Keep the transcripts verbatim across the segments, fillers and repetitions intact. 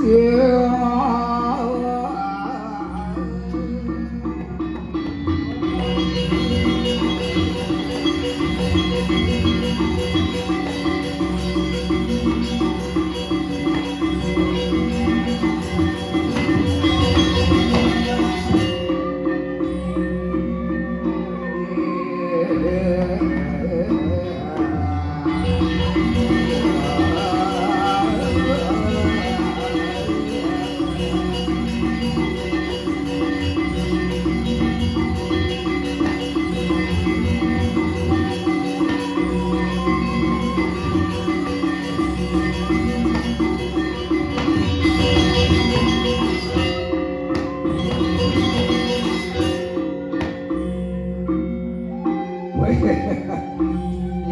Wéh,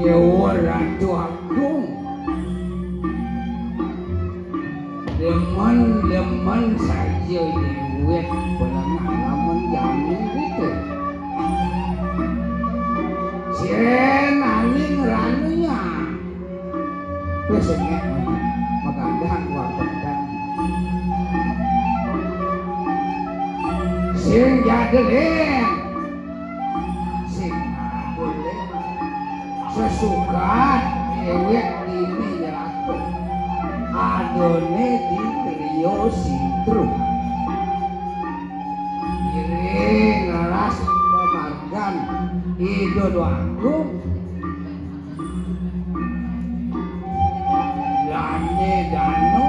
nyewa Ratu Agung. Demen-demen saja iwit pelengah lamun jani gitu. Sira nani ngranu nya. Wis engék, magandang wartegan. Sing jadelén. Sing adelén. Sesukat déwék dini nyelakut. Adoné di Trio Sintru. Ngiring leres pamargan Ida Dwagung. Dané danu.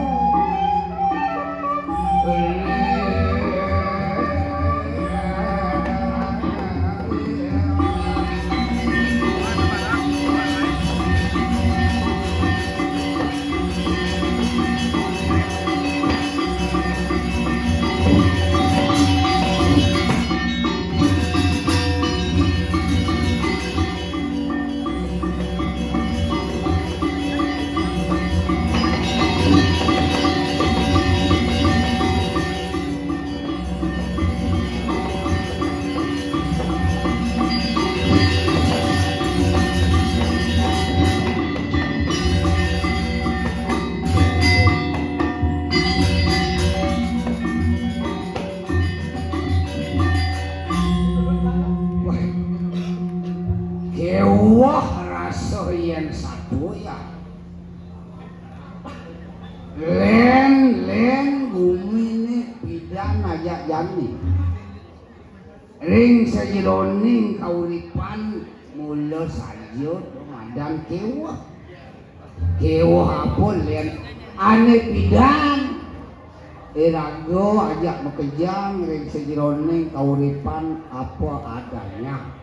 Wah, kéweh rasa yén satua ya. Lén, lén, guminé pidan ajak jani. Ring sajeroning kauripan mula saja madan kéweh. Kéweh apa lén ané pidan? Iraga ajak makejang ring sajeroning kauripan apa adanya.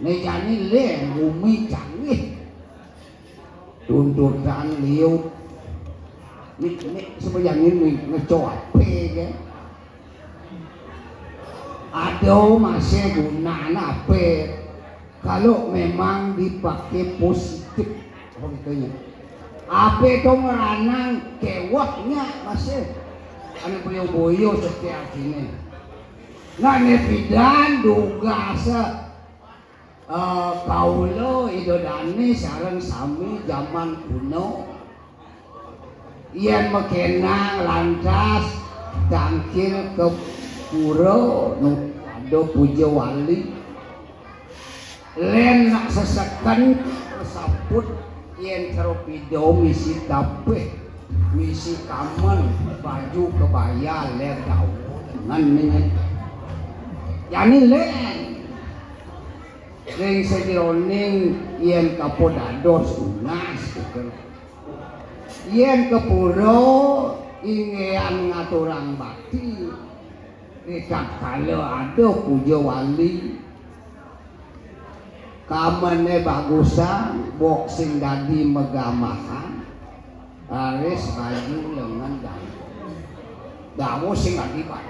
Né jani lén gumi canggih. Tuntutan liu. Nih, nih, sebenarnya nih ngeco apa ya? Ada masih guna apa? Kalau memang dipakai positif, apa gitu ya? Apa itu ngeranang kewaknya masih? Anu beliau boyo seperti artinya. Nah, nepidan duga se Eh, kaula Ida Dane sareng sami jaman kuno. Yen makenang lantas tangkil ka pura nu ada puja wali. Len nak seseken saput yen cara pida misi tapih, misi kamen, baju kebaya, len dawuh lengen. Jani len. Ring sajeroning yen kapidados tunas, gitu. Yen ka pura inggihan ngaturang bakti, ritatkala ada puja wali, kamene bagusan, bok sing dadi megambahan, raris baju lengen dawuh. Dawuh sing adi, Pak.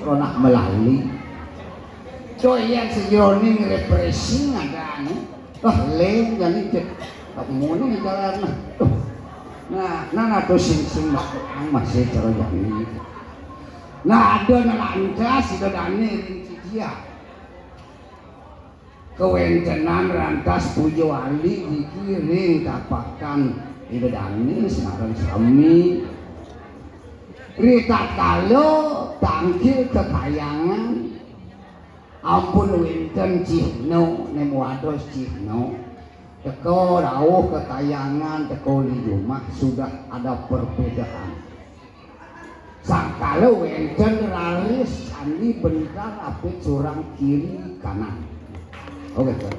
Ronak melali. Coy, yang sejeroning refreshing ada anu. Wah, leng jani cek. Tak muni jalan nah. Tuh. Nah, nana tuh sing sing masih cara jani. Nah, ada nalantas Ida Dane ring cicia. Kawentenan rantas puja wali niki ring tapakan Ida Dane sareng sami. Ritatkala tangkil kekayangan, ampun wénten cihna, né mawados cihna. Teka rauh kekayangan, teka uli jumah, sudah ada perbedaan. Sangkala wénten raris sandi bentar apit surang kiri kanan. Oke, Tuan.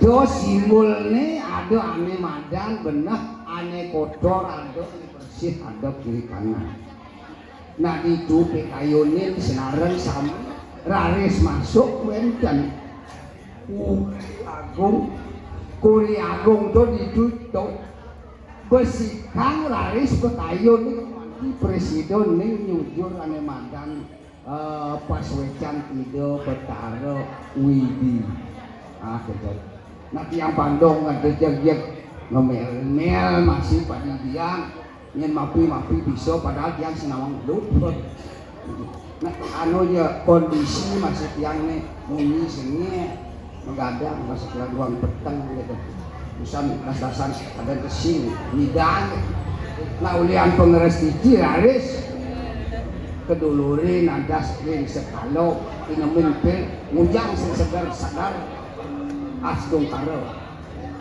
Terus simbulné ada ané madan beneh, ané kotor ada, ané bersih ada kiri kanan. Nah, ditu pikayunin sinareng sami raris masuk wénten Kuri Agung. Kuri Agung to ditu to besikang raris pikayunin kanti presido ning nyujur ané madan, eh, pasuécan Ida Betara Widi. Ah, gitu. Nah, tiang pandong ngedejegjeg ngemel-mel masih padidian. Nyén mapi-mapi bisa, padahal tiang sinawang luput. Nah, anu ya, kondisi masih tiang né munyi sengih, magadang masih keladuan peteng gitu. Usan das-dasan ada kesing, nyidang. Nah, ulian pangrestiti raris kedulurin adas ring sekala, inemin pil, ngujang sing seger sadar astungkara.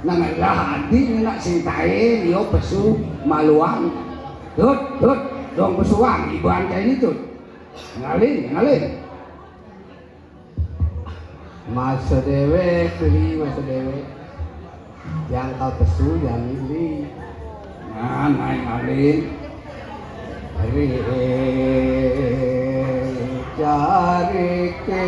Nah, ngelah adi nak sing taé, liu pesu maluan. Tut, tut, dong pesuan, iban kayak ini, Tut. Ngalin, ngalin. Masa déwék, beli masa déwék. Yang kal pesu, yang beli. Nah, naik ngalin. Ri carike.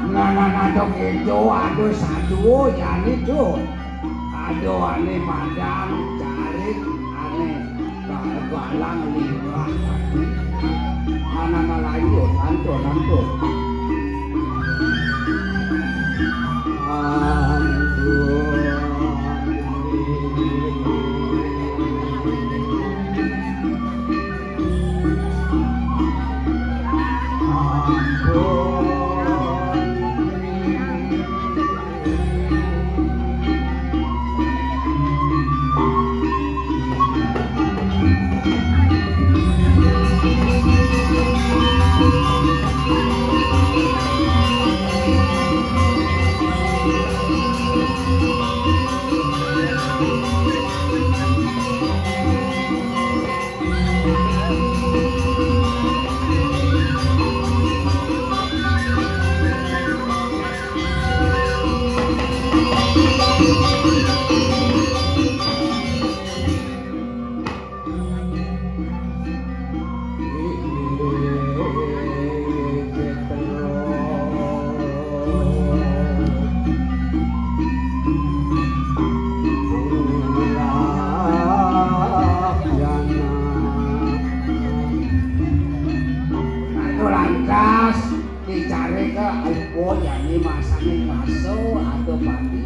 Nah, nah, nah, dong itu, aduh, satu, ya, itu. Aduh, ané madan, carik, ané bal-balang, liwat, ané. Nah, nah, nah, lanjut, lanjut, lanjut. Ampun. Lantas dicarika ayo, jani masane masa ada pati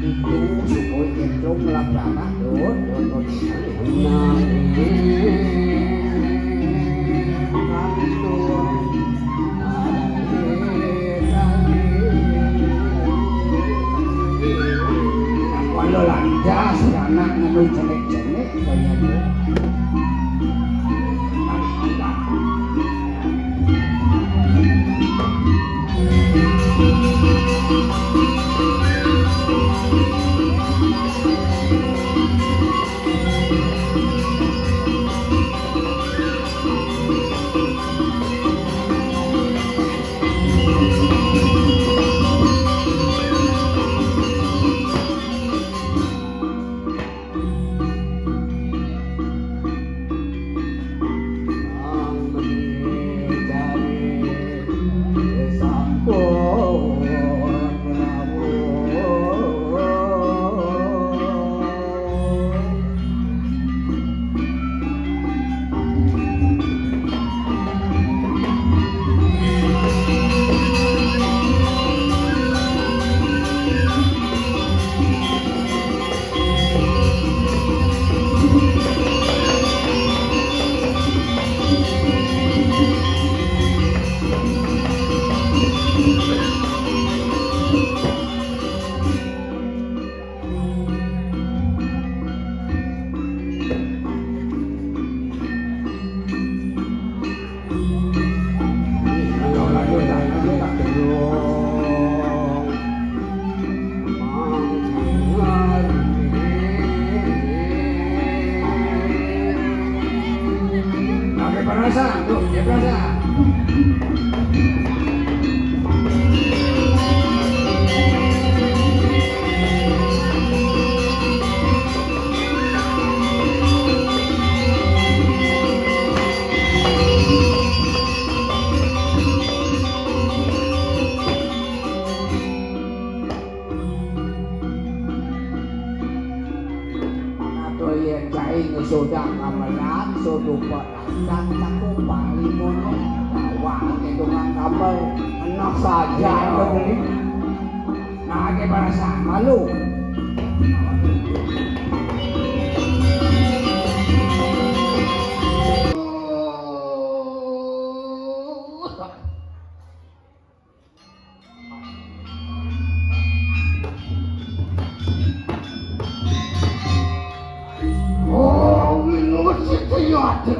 itu supaya cenderung melaksana don, don, don. Kalau lantas anak nganu cenik-cenik kaya tu. Yén cai ngesodang gamelan, sodo padang, cakup Bali mono. Bawang itu kan kabel. Enak saja lo beli. Nah, ke para sama lu. Oh, Windu Siti Yati.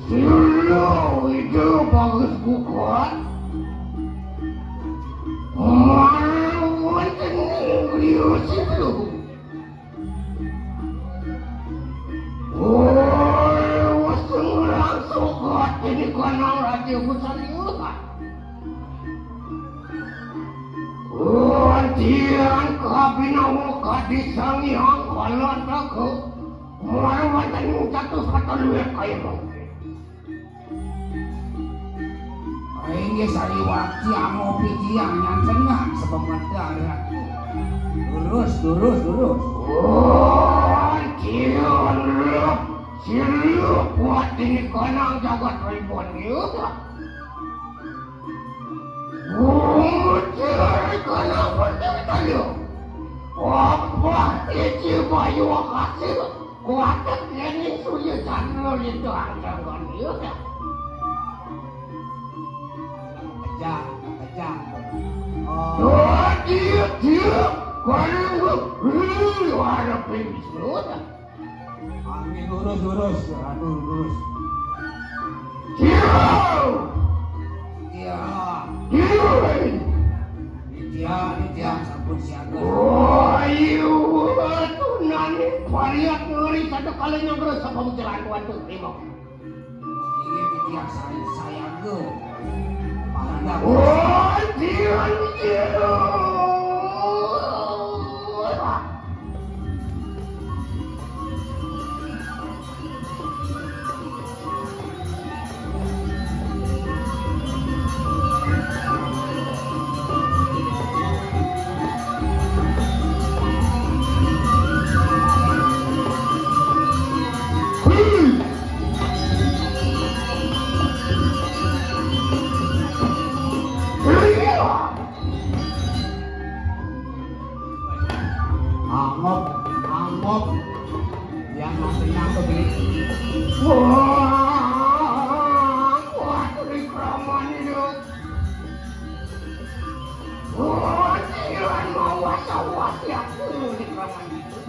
Silo itu bagus kukuat. Mara wonten ing griya silo. Oh, wes ngerang sokat ini kanang raja besar. Wantian kabinawa kadi Sang Hyang Kalantaka, mara wonten catus katon luwih kaya mangke. Inggih sariwakti angopi tiyang nyancengan sepemedah ratu. Lurus, lurus, lurus. Wantian rep, silup, kuat ini kanang jagat ribon yuda. Bujur kana percaya. Apa iji bayu kasih kuatet dening Surya Chandra itu angkangan dia. Kejang, kejang. Oh, dia, dia. Kana lu, lu, ada pemis lu. Angin lurus, lurus. Aduh, lurus. Iya. Iya. Nitya, nitya, sampun siaga. Oh, iya, tunani pariat ngeri satu kali nyangkut sama jalan tuan tuh, terima. Inggih titiang sa-, sayaga. Pahandap. Oh, Tuhan, Tuhan. Angop, angop. Yang nang tenang tuh, Bi. Wah, wah, di keraman hidup. Wah, Tuhan mau was-was ya, di keraman hidup.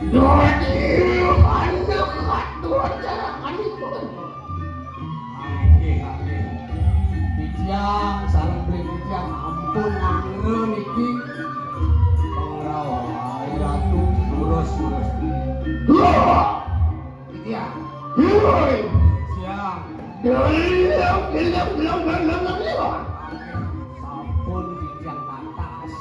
Dadi anak aturan cara kami pun. Nggih, nggih. Titiang sareng beli titiang ampun anggra niki. Pangrawa Ratu, lurus, lurus. Iya. Iya. Iya. Siang. Gelem, gelem, gelem, gelem, gelem, gelem. Sampun titiang pantas.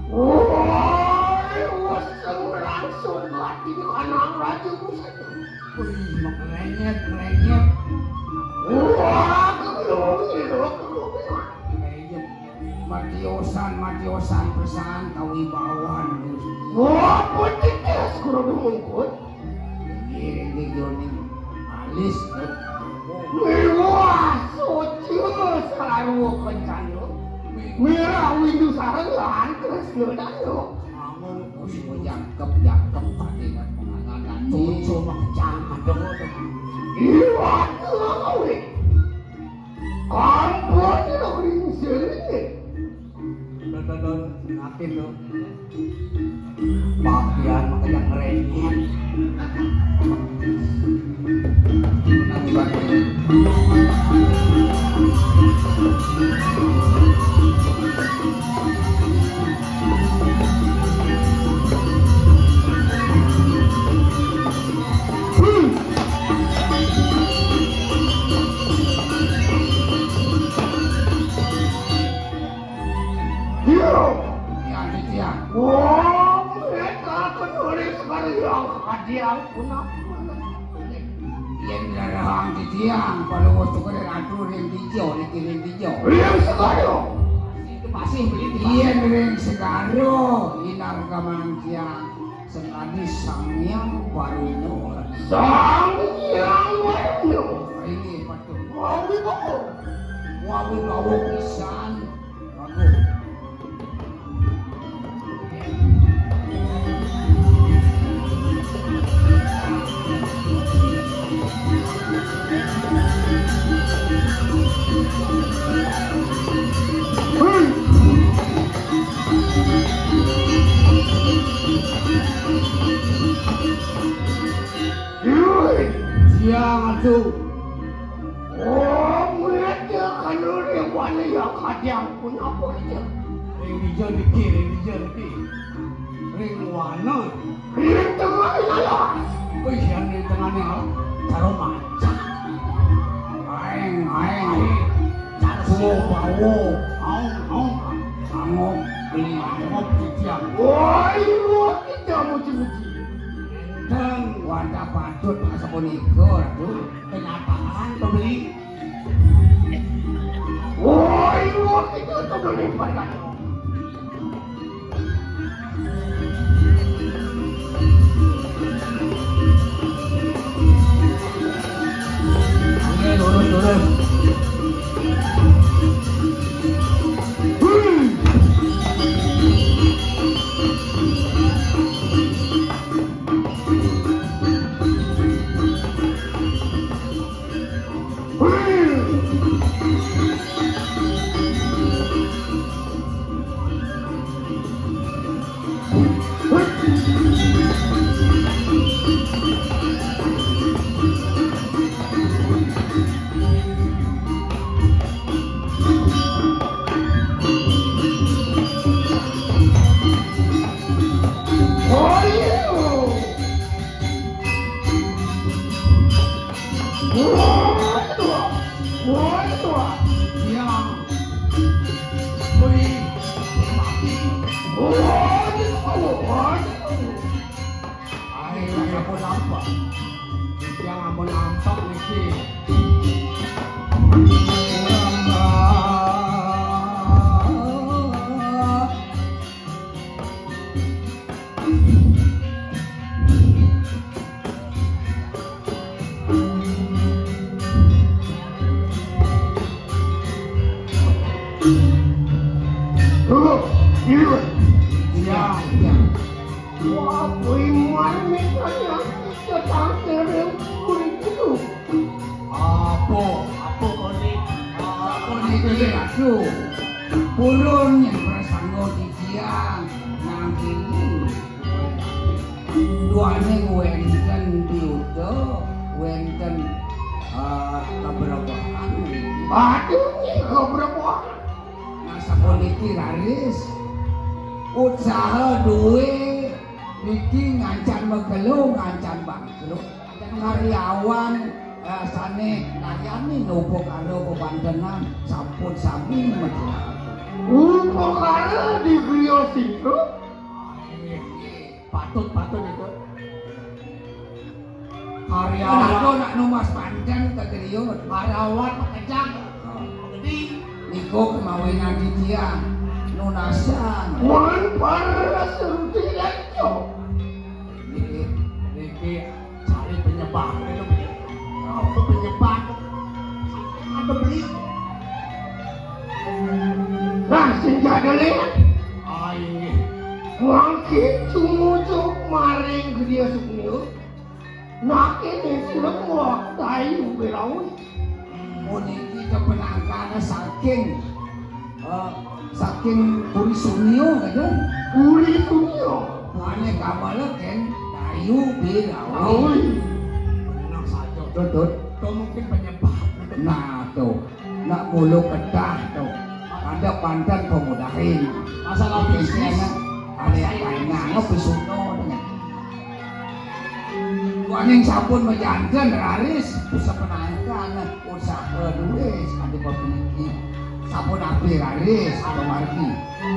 Woi, wes langsung mati di kanang raja pusat. Wih, mengrenyet, merenyet. Wah, kegelung, kegelung, kegelung. Merenyet. Matiosan, matiosan pesan kawibawan, Gusti. Wah, pun tegas, kudu mungkut. Inggih, inggih, Joni. Alis, Gusti. Wah, sojo, sarwa kencana. Mirah windu sareng lan Kresna daya. Bangun, Gusti, jangkep, jangkep, pati lan penganganan. Cucu mah kecang, adem, adem. Iya, kuwi. Kampung negeri sini. Dodon, dodon, ngapin tuh. Bagian makanya ngerenyet. Nanti bagian. Iya. Iya, iya. Wong, mereka penulis karya hadiah punapa? Tiang paluwes tukune ratu ring dija, niki ring dija. Ring segara. Itu pasti beli. Yen ring segara, inar gaman tiang sakadi Sang Hyang Baruna. Sang Hyang Baruna. Inggih, patut. Wawi bawa. Wawi bawa pisan. Bagus. Siang atu. Oh, ngeliat dia kan lu dia buat ni ya kadang pun apa kita. Ring dija niki, ring dija niki. Ring wana. Ring tengah ni lah. Wih, yang ring tengah ni lah. Cara mancak. Aeng, aeng, aeng. Cara suwo bawo. Aung, aung. Angop, beli angop titiang. Wah, ini kita muji-muji. Enten wantah patut asapunika, Ratu. Kenyataan to beli. Woi, wah, itu tuh beli pada. Oke, lurus, lurus. Ayo, ampun apa? Yang ampun ampak niki. Dulu, dulu. Iya, iya. Wah, boi marmit kaya kita tangkere kulit itu. Apa? Apa kone? Apa niki, Ratu? Purun yen prasangga titiang nangkini. Duaning wenten diuda, wenten, eh, kabrebahan. Aduh, kabrebahan. Nah, sapuniki raris. Usaha duwe niki ngancan magelo, ngancan bangkrut. Karyawan, eh, sane nayani nupukara bebantenan sampun sami mati. Upakara di griya sira? Patut, patut itu. Karyawan. Nak numbas panten ka griya. Karyawan makejang. Jadi, niku kemawinan titiang nunasan. Wan paras ruti leco. Niki, niki cari penyebab itu. Apa penyebab? Ada beli. Nah, sing jadule. Ah, inggih. Mangke tumuju maring Griya Sukma. Nakene sira Dayu Birawi. Puniki kepenangkane saking, eh, saking Puri Sunio, kan? Puri Sunio. Ane kamala ken Dayu Birawi. Awi. Menang saja. Betul. To mungkin penyebab. Nah, to. Nak mulu kedah to. Ada panten pemudahin. Masalah bisnis. Ada yang lain. Nah, no pisuno. Waning sampun majanten raris, bisa penangkan usaha duwe sakadi puniki. Sampun apik raris, pamargi.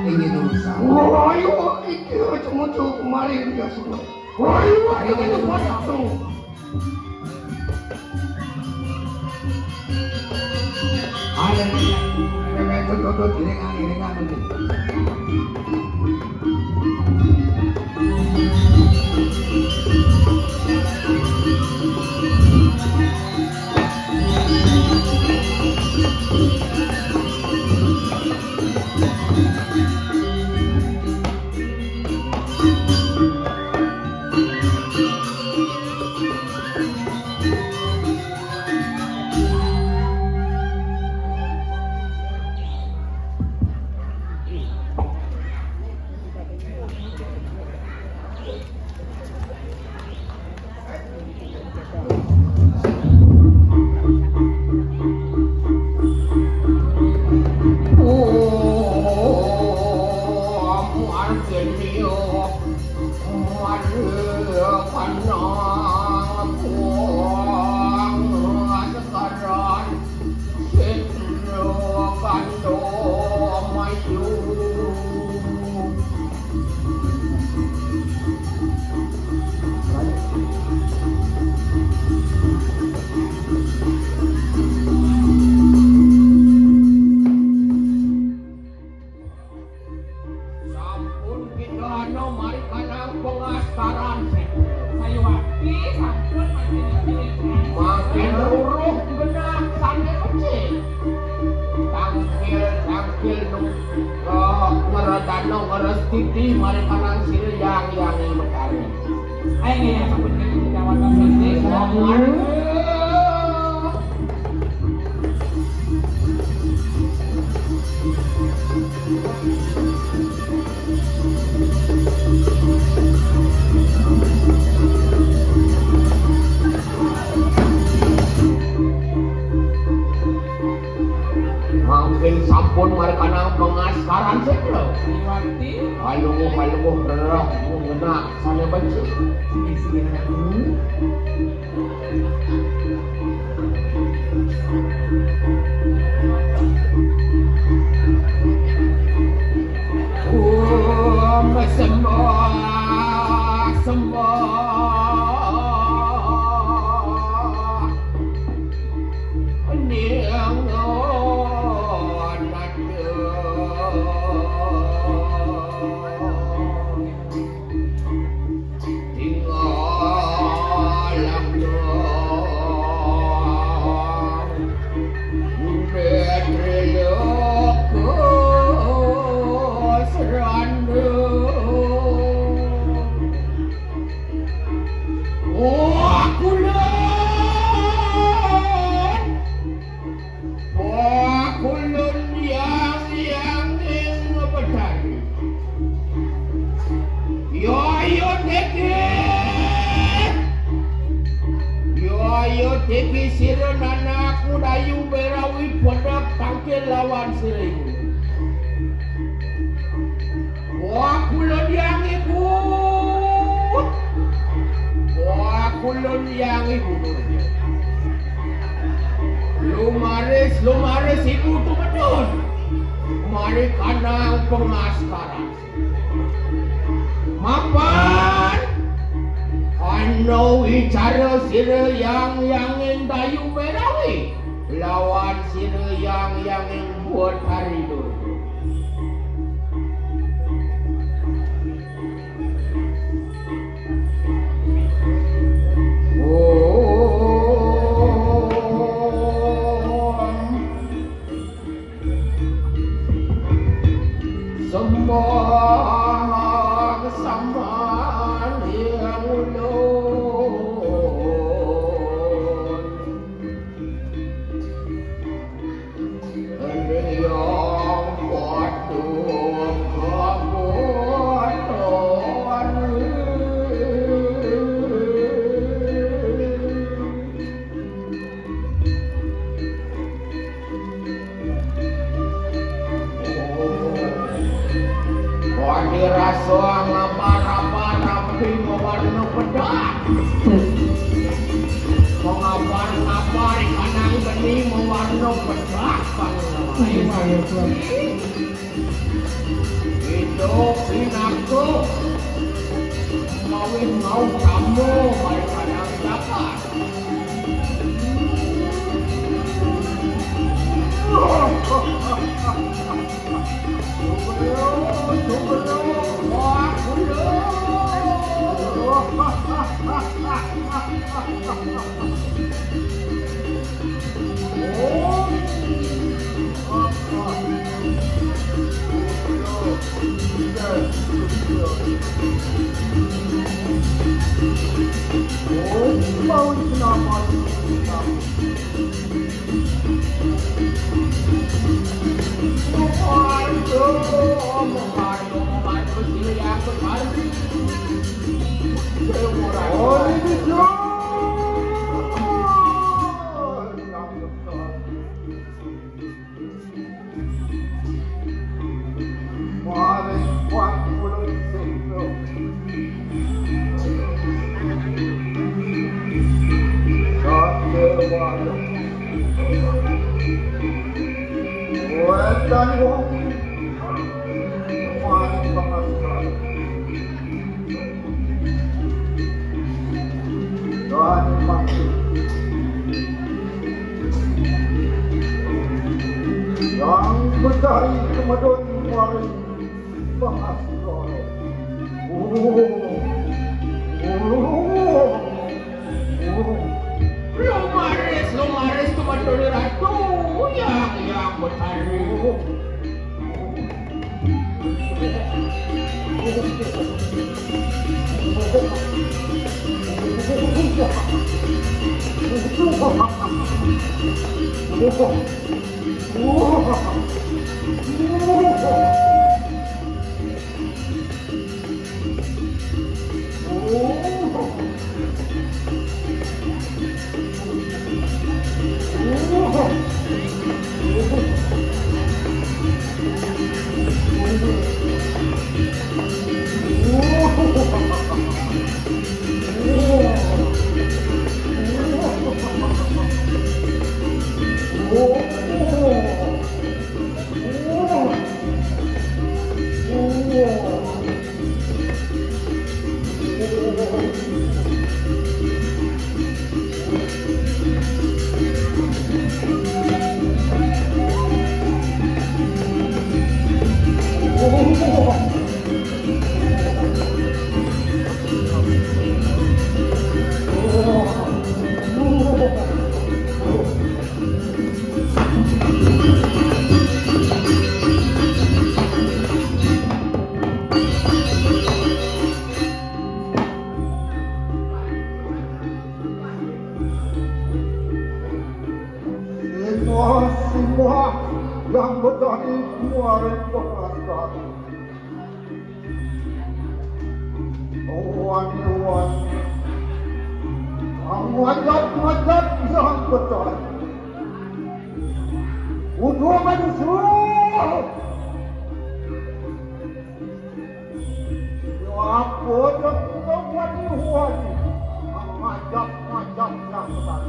Inggih urusan. Woi, woi, iki cuma-cuma kemarin dia semua. Woi, woi, iki cuma satu. Dodot iringan-iringan mesti. Sampun kita anu mari kanang pengastaran. Sayuwakti sampun mangkin. Mangkin ruruh genah sané becik. Tangkil, tangkil nu, eh, ngredana ngrestiti mari kanang sira yang, yang ing betari. Ayo, nggih, sampun kita jawab. Mangkin sampun mari kanang pengastaran sekra. Halo, halo, rerah, ngenak, sané becik. Om sembah, sembah. Ning nanda. Tinggalang dong. Udah terloko seranda. Wah, kulon. Wah, kulon yang, yang ing betari. Yo, yo, teke. Yo, yo, teke sira nanak mudayu berawi pedek tangkil lawan sira iku. Wah, kulon yang ibu. Wah, kulon yang ibu. Lumaris, lumaris ibu tumedun. Mari kanang pengastaran. Mapan. Anu wicara sira yang, yang ing dayu berawi. Lawan sira yang, yang ing buat hari dulu. Om sembah, sembah yang ulun. Wani rasa ngabar-abar api mawarna pedak. Mengabar-ngabar ikanang geni mawarna pedak. Idup pinaka mawin mau kamu mari kanang dapat. Maring kuat ulun sing. Satya wayang. Wetan wong. Maring pangasaran. Dan maksud. Yang Betari kemedun maring pangasaran. Oh. Oh. Oh. Lumaris, lumaris kemedun ratu. Yang, yang Betari. Oh. Sima, sima, yang Betari maring pangasaran. Wani, wani. Ngajap, ngajap, yang Betari. Kudu mansuh. Apa dah kita buat ni, buat ni? Ngajak, ngajak, ngajak.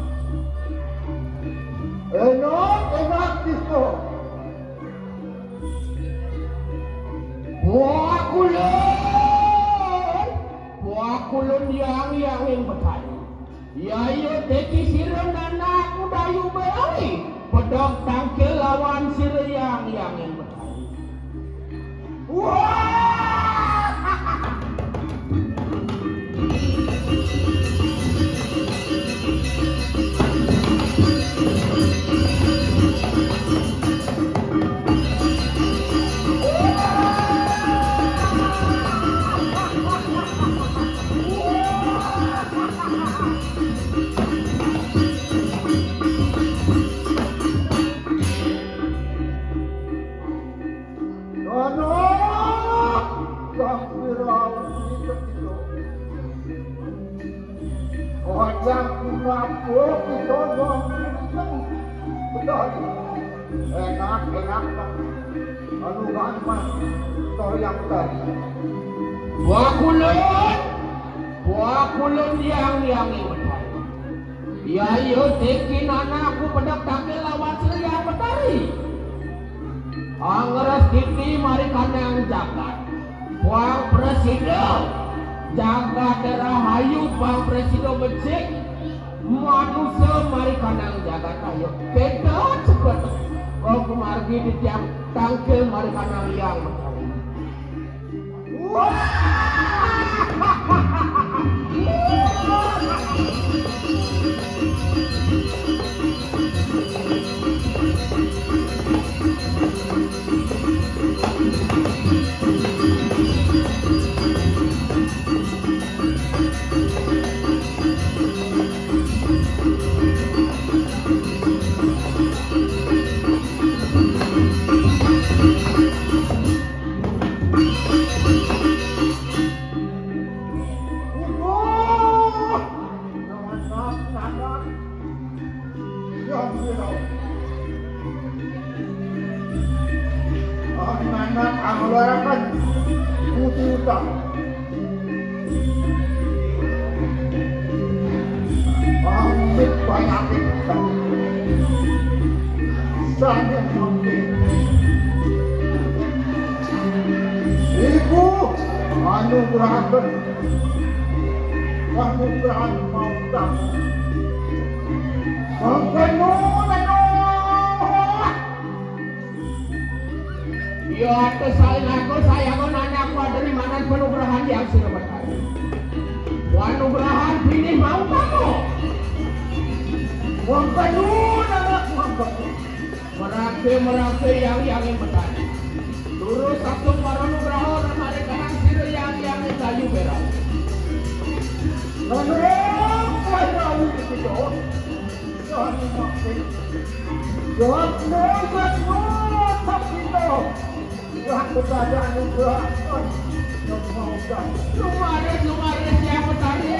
Enak, enak, Disko. Buah kulon. Buah kulon yang, yang, yang berkali. Yaitu teki sira nanak Dayu Belawi, pedok tangkil lawan sira yang, yang, yang berkali. Wah! Anak yang viral itu. Orang kenapa kita yang benar? Enak, enak, Pak. Anu, Pak, Pak. Sorry, yang benar. Buah kulon, buah kulon yang, yang benar. Yaitu teki nanak ku pedok tangkil lawan sira yang Betari. Anggrestiti mari kanang jagat. Pang prasida jagat rahayu, pang prasida becik. Manusa mari kanang jagat rahayu. Kita cepet. Oh, kumargi titiang tangkil mari kanang liang. Wah! Anak-anak ang luarakan putih utang. Amit panyakit sane mangke. Iku anugrahaken, anugrahan mautama. Mangkeno, mangkeno. Ya, atus saling aku, sayangon anakku, dari mana penugrahan yang sira berkati. Wanugrahan bini mau kamu. Wong penuh anak wong penuh. Merake, merake yang yang berkati. Lurus satu para nugraha, remare kanang sira yang yang kayu berau. Lalu, lalu, lalu, lalu. Lumaris, lumaris, ya, petani.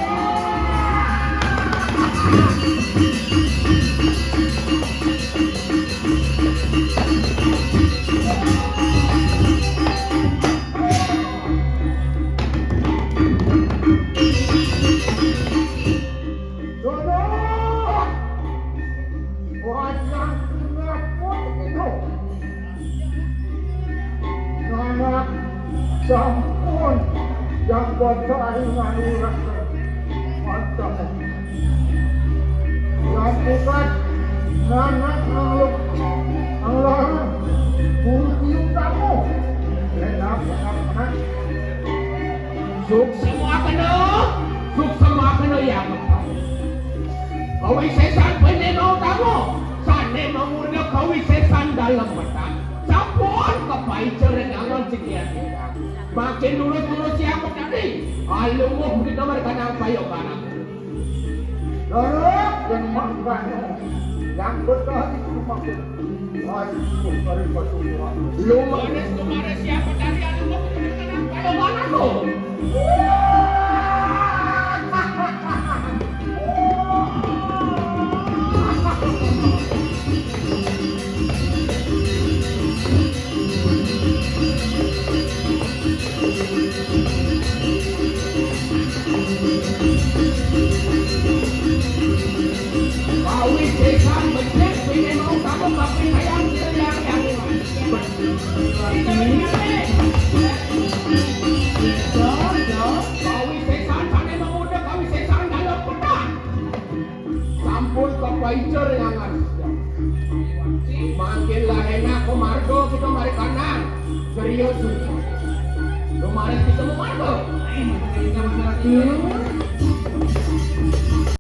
Dono! Wayang ngapun itu. Nanak sampun yang bodho ari nganu rasa. Mantap. Yang bukan nanak ngeluk ngelarang bulu biung kamu. Enak, enak, enak. Suksema kena, suksema kena ya. Kawisesan pene mau tamu, sane mamurda kawisesan dalem petang. Sampun kepaica ring angon sikian. Makin lurus-lurus siang petani. Alungguh begitu mereka nang payo kanak. Dorong dan mangkano yang betah itu makin. Lumaris, lumaris, siapa cari anu mau ketemu tenang pada mana tuh? Kawisesan becik, pine mau kamu kapikayan sira yang yang. Kawisesan sane mangudek, kawisesan dalam petang. Sampun kapaica ring angan. Mangkin lah enak pamarga kita mari kanang. Serius. Lumaris kita mamarga.